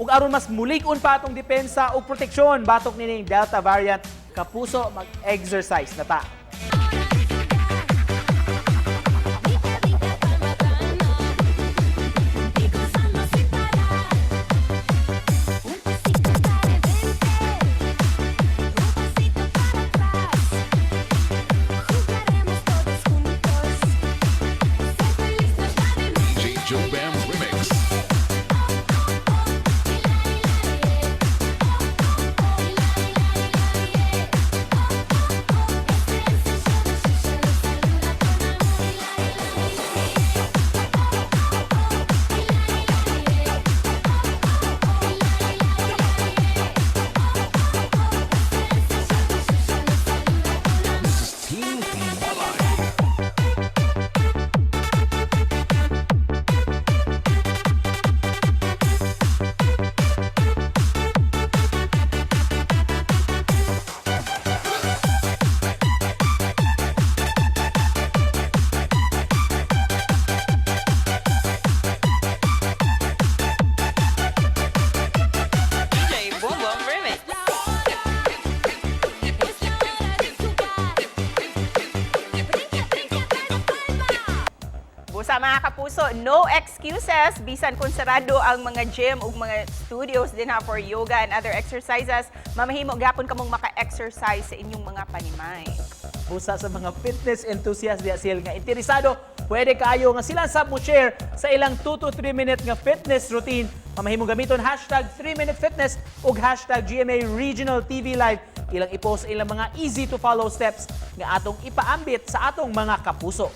Ug aron mas mulig-on pa atong depensa ug proteksyon batok nining Delta variant, kapuso, mag-exercise na ta. Gozando sin parar. Un pasito para el frente, un pasito para atrás. Jugaremos todos juntos. Ser feliz no está de más. DJ Joe Bam Remix. This is Team Malay. DJ Boom Boom Remix. Es la hora de jugar. Brinca, brinca, palma, palma. Busa, mga kapuso, no excuses bisan kung sarado ang mga gym ug mga studios din ha for yoga and other exercises, mamahimo gapon kamong maka-exercise sa inyong mga panimay. Busa sa mga fitness enthusiast diya sil nga interesado, pwede kaayo nga sila sab mo share sa ilang 2 to 3 minute nga fitness routine. Mamahimong gamiton #3MinuteFitness ug #GMARegionalTVLive. Ilang i-post ilang mga easy to follow steps nga atong ipaambit sa atong mga kapuso.